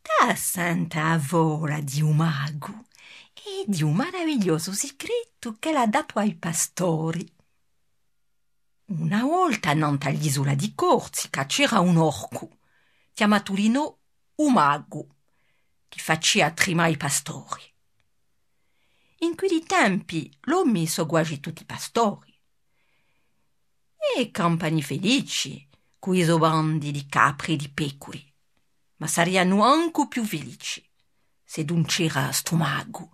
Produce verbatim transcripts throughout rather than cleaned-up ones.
T'hà à sente a fola di u magu è di u maravigliosu sicretu ch'ellu hà datu à i pastori. Una volta, annantu à l'isula di Corsica, c'era un orcu, chjamatu dinò u magu, chì facia trimà i pastori. In quiddi tempi l'omi sò guasi tutti pastori. È campani felici cù i so bandi di capri è di pecuri, ma sarianu ancu più felici s'eddu ùn c'era stu magu,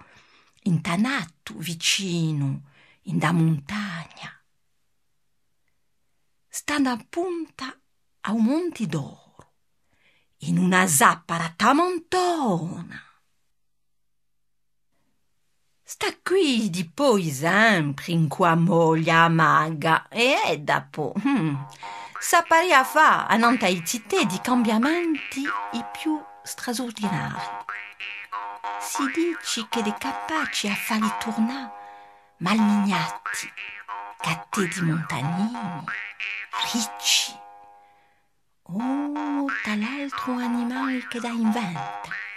int'à l'altu, vicinu, in a muntagna. Stanu appuntu à u Monti d'Oru, in una sappara tamantona. Stà quì dipoi sempri incù a moglia, a maga, è, è dapoi, hmm, saparia fà annantu à i ziteddi i cambiamenti i più strasurdinarii. Si dici ch'eddu hè capaci à falli turnà malmignati, gateddi muntanini, ricci, o tal'altru animali ch'eddu inventa.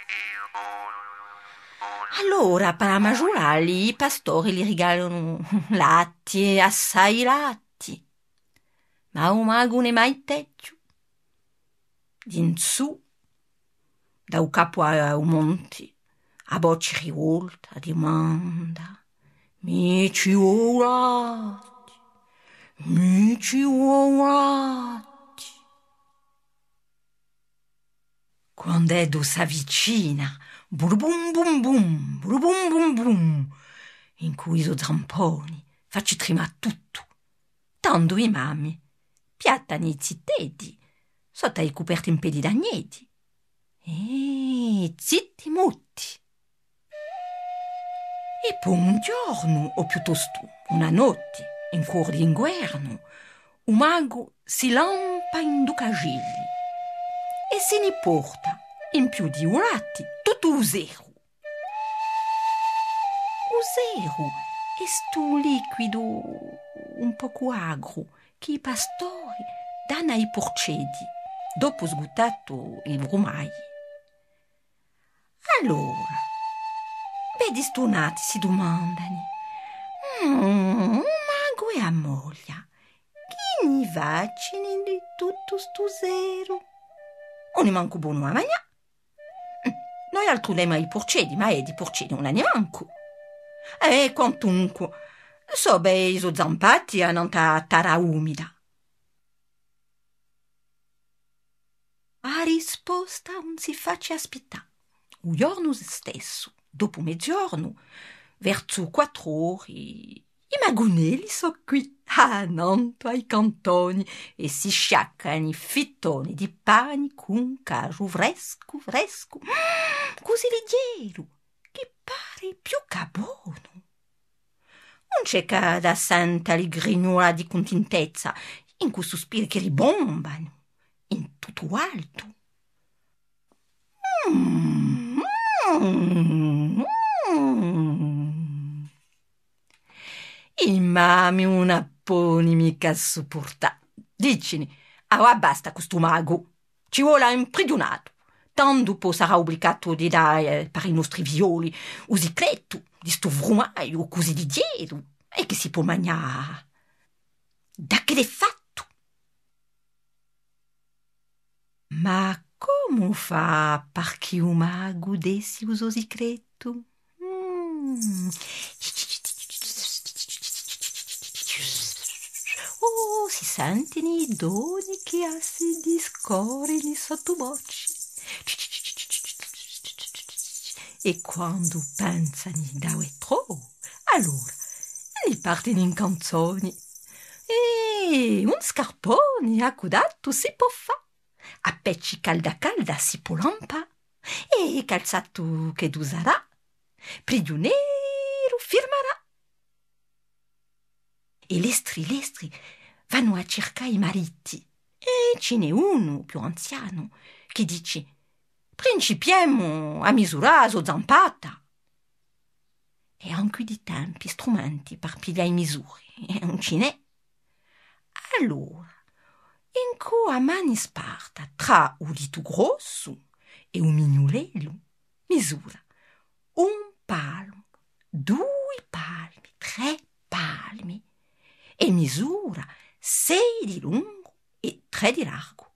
Allora, pà maciuralli, i pastori li rigalanu latti, è assai latti. Ma u magu ùn hè mai tecchiu. D'insù, da u capu à u monti, a voci rivolta dumanda: «Mi ci vole u latti? Mi ci vole u latti?» Quand'eddu s'avvicina, burubum bum bum, burubum bum bum, incù i so zamponi, faci trimà tuttu. Tandu i mammi piattani i ziteddi sottu à i cuperti in pedi d'agneddi. È zitti mutti. È po un ghjornu, o piuttostu una notti, in cuor d'inguernu, u magu si lampa in du cacelli è si ni porta, in più di u latti, tuttu u seru. U seru hè stu liquidu un pocu agru chì i pastori danu à i purceddi, dopu sguttatu i frumai. Allora, vedi, stu nati si dumandani: «Mm, u magu è a moglia, chì ni facini di tuttu stu seru? Ùn hè mancu bonu à magnà. Noi altru demu à i purceddi, ma eddi purceddi ùn n'ani mancu. È quantunque, sò bei i so zampati annantu à a tarra umida.» A risposta ùn si faci aspittà. U ghjornu stessu, dopu meziornu, versu quattru ori, i magunelli sò quì, annantu à i cantoni, è si sciaccani fittoni di pani cun casgiu frescu, frescu, cusì lighjeru, chì pari più chè bonu. Ùn ci hè chè da senta li grignulà di cuntintezza, incù suspiri chì ribombanu in tuttu altu. Mm, mm, mm. I mammi ùn a poni micca suppurtà. Dicini: «Avà basta cù stu magu. Ci vole à imprighjunatu. Tandu po sarà ubligatu di dà, eh, per i nostri figlioli, u sicretu di stu frumaiu cusì lighjeru è chì si pò magnà da ch'eddu hè fattu.» Ma comu fà parchì u magu dessi u so sicretu? Mm. Oh, si sentini i doni chì a si discorini sottu voci. È quandu pensani da u è troppu, allora li partini in canzoni. È un scarponi accuddatu si pò fà. A pecci calda calda si pò lampà, è calzatu ch'eddu sarà, prighjuneru firmarà. È lestri lestri vanu à circà i mariti, è ci n'hè unu, più anzianu, chì dici: «Principiemu à misurà a so zampata.» È ancu di tempi, strumenti per piglià i misuri, eh, ùn ci n'hè. Allora, incù a mani sparta trà u ditu grossu è u mignulellu misura un palmu, dui palmi, trè palmi, è misura sei di lungu è trè di largu.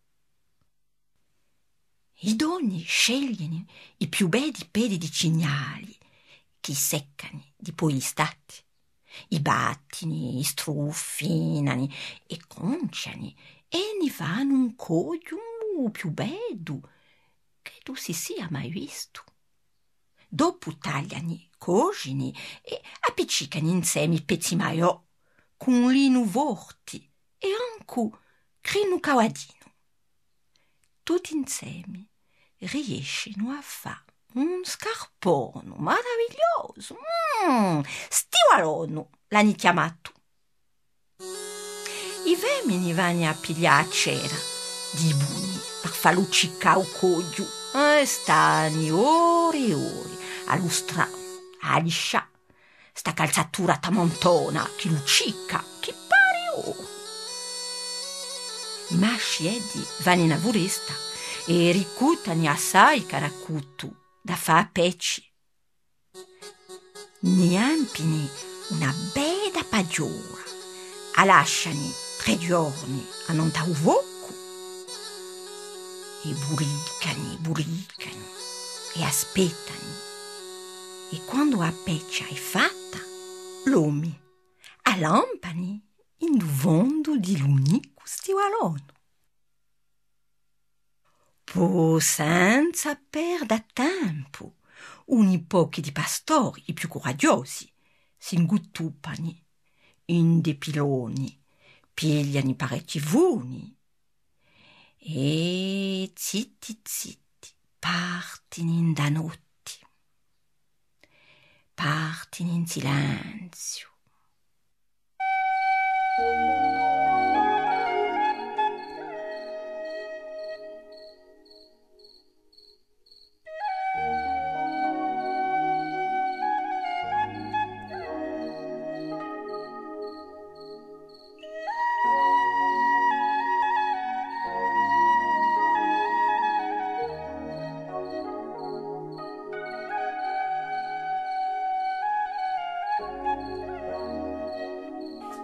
I donni sceglieni i più beddi pedi di cignali, chì seccani dipoi l'istati. I battini, i struffinani, i cunciani, è ni fani un coghju u più beddu, ch'eddu si sia mai vistu. Dopu tagliani, cosini è appiccicani insemi i pezzi maiò, cù un linu forti è ancu crinu cavadinu. Tutti insemi riescinu à fà un scarponu maravigliosu, mm, stivalonu l'ani chjamatu. I femini vani à piglià a cera di i bugni per fà luccicà u coghju, è stani ori è ori à lustrà, à liscià sta calzatura tamantona chì luccicca, chì pari oru. I masci eddi vani in a furesta è ricuttani assai caracutu da fà à peci. Ni empini una bedda paghjola, a lasciani trè ghjorni annant'à u focu, è buricani, buricani, è aspettani. È quandu a pecia hè fatta, l'omi a lampani in u fondu di l'unicu stivalonu. Po, senza perda tempu, uni pochi di pastori, i più curaghjosi, s'inguttupani in di piloni, pigliani parechji funi è, zitti zitti, partini in da notti. Partini in silenziu.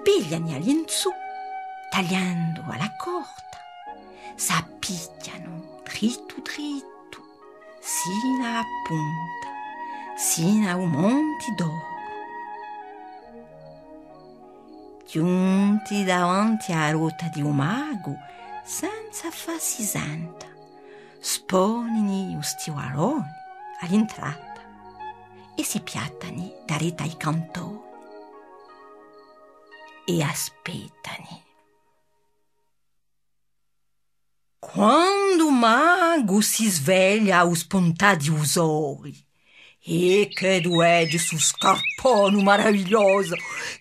Pigliani à l'insù, tagliendu à la corta, s'appiccianu drittu drittu, sinu à a punta, sinu à u monti d'oru. Ghjunti davanti à a grotta di u magu, senza fassi senta, sponini u stivaloni à l'intrata è si piattani daretu à i cantoni è aspettani. Quandu u magu si sveglia à u spuntà di u soli, è ch'eddu vedi stu scarponu maravigliosu,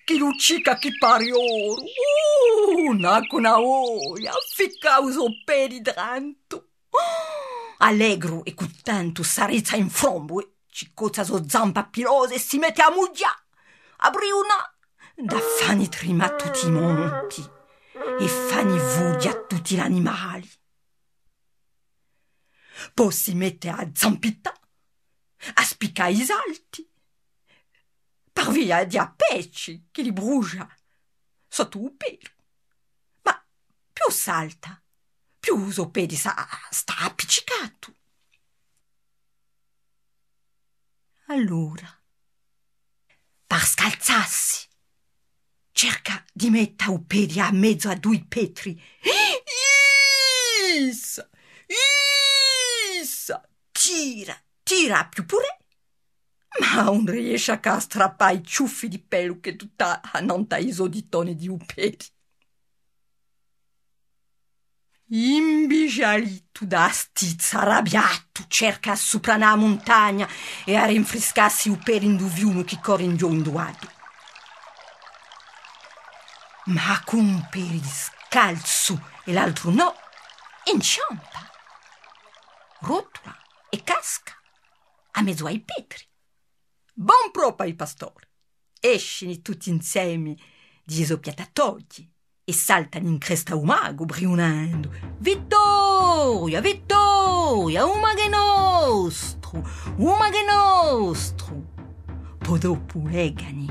chì luccicca chì pari oru, uh, n'hà cù una voglia, ficcà u so pedi drentu. Allegru è cuntentu s'arrizza in frombu è ci cozza a so zampa pilosa è si metti à mughjà, à briunà, da fani trimà tutti i monti è fani fughja tutti l'animali. Po si metti à zampittà, à spiccà i salti, par via di a peci chì li brusgia sottu u pedi. Ma più salta, più u so pedi sta, sta appiccicatu. Allora, par scalzassi, cerca di metta u pedi à mezu à dui petri. Issa! Issa! Tira, tira à più pudè, ma ùn riesce cà à strappà i ciuffi di pelu ch'eddu t'hà annant'à i so ditoni di u pedi. Imbisgialitu da a stizza, arrabbiatu, cerca à supranà a muntagna è à rinfriscassi u pedi in u fiumu chì corri in ghjò in u Vaddu. Ma cù un pedi scalzu è l'altru nò, inciampa, rotula è casca à mezu à i petri. Bon propiu à i pastori! Escini tutti insemi di i so piattatoghji è saltani in cresta à u magu, briunendu: Vittoria! Vittoria, Vittoria, u maghju hè nostru, u maghju hè nostru. Po dopu legani,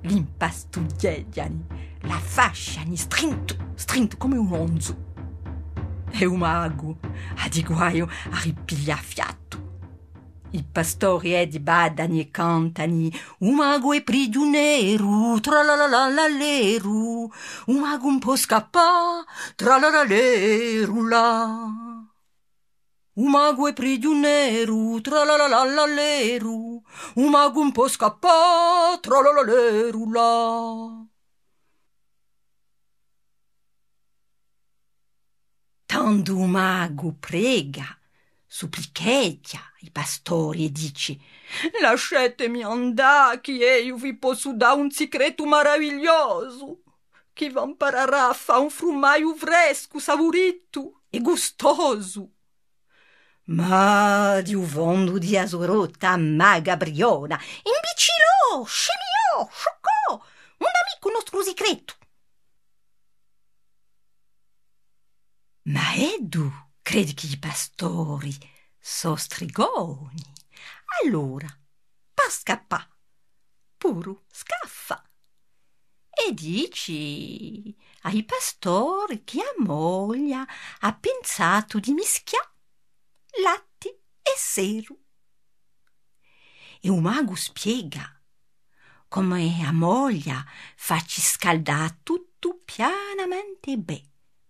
l'impastughjeghjani, l'affasciani strintu, strintu cum'è un lonzu. È u magu hà di guaiu à ripiglià fiatu. I pastori eddi baddani è cantani: u magu hè prighjuneru, tralalalaleru, u magu ùn pò scappà, tralalalelulà. U magu hè prighjuneru, tralalalaleru, u magu ùn pò scappà, tralalalelulà. Tandu u magu prega, supplicheghja i pastori è dici: Lascetemi andà, chì eiu vi possu dà un sicretu maravigliosu, chì v'ampararà à fà un frumagliu frescu, savuritu è gustosu. Ma di u fondu di a so grotta a maga briona: Imbicilò, scemiò, sciuccò, ùn dà micca u nostru sicretu. Ma eddu credi chì i pastori sò strigoni. Allora, pà scappà, puru scaffa. È dici à i pastori chì a moglia hà pinsatu di mischià latti è seru. È u magu spiega cum'è a moglia faci scaldà tuttu pianamenti bè,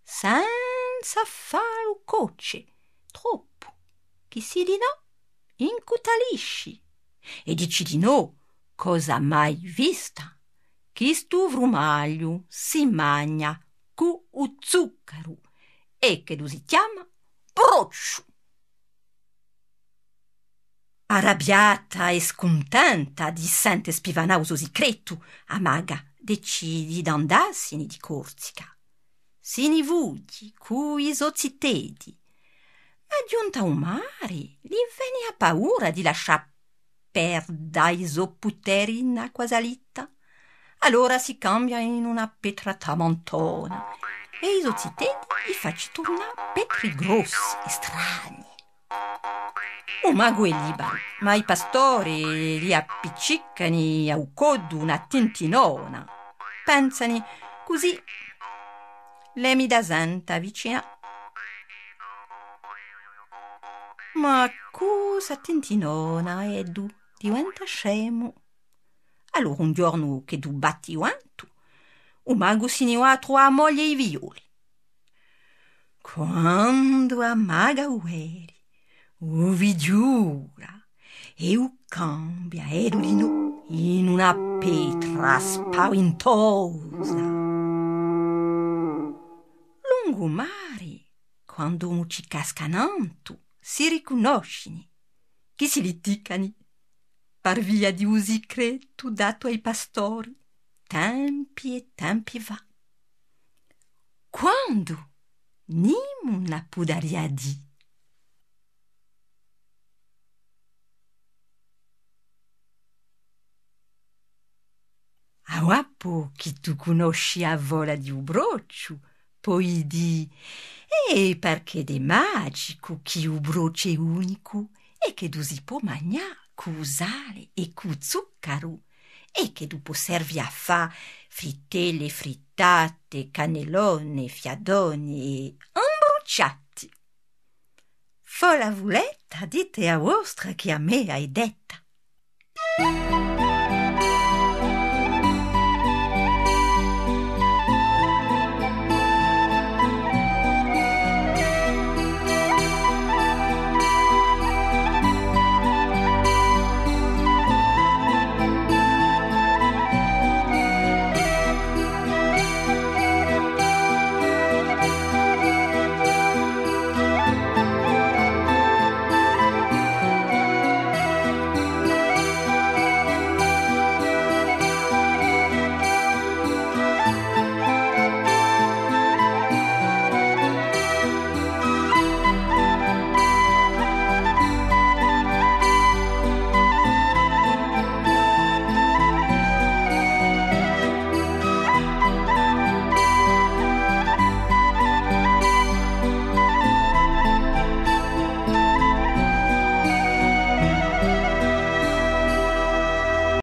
senza fallu coce troppu, chì sì di nò incutalisci, è dici dinò, cosa mai vista, chì stu frumagliu si magna cù u zuccaru è ch'eddu si chjama brocciu. Arrabbiata è scuntenta di sente spivanà u so sicretu, a maga decidi d'andassini di Corsica. Si ni fughji cù i so ziteddi, ma ghjunta à u mari li veni a paura di lascià perda i so puteri in acqua salita. Allora si cambia in una petra tamantona è i so ziteddi i faci turnà petri grossi è strani. U magu hè libaru, ma i pastori li appiccicani à u coddu una tintinona. Pensani: cusì l'emi da senta vicina. Ma cù sta tintinona eddu diventa scemu. Allora un ghjornu ch'eddu batti u ventu, u magu si ni và à truvà a moglia è i figlioli. Quandu a maga u vedi, u fighjula è u cambia eddu dinò in una petra spavintosa. Lungu u mari, quandu omu ci casca nantu, si ricunnoscini, chì si liticani par via di u sicretu datu à i pastori, tempi è tempi fà. Quandu? Nimu ùn la pudaria dì. Avà po chì tù cunnosci a fola di u brocciu, poi dì: è parchì hè magicu chì u brocciu hè unicu è chì tù si pò magnà cù u sali è cù u zuccaru, è chì tù pò servi à fà fritelle, frittate, cannellone, fiadone è imbrucciati. Fola fuletta, dite a vostra chì a mea hè detta.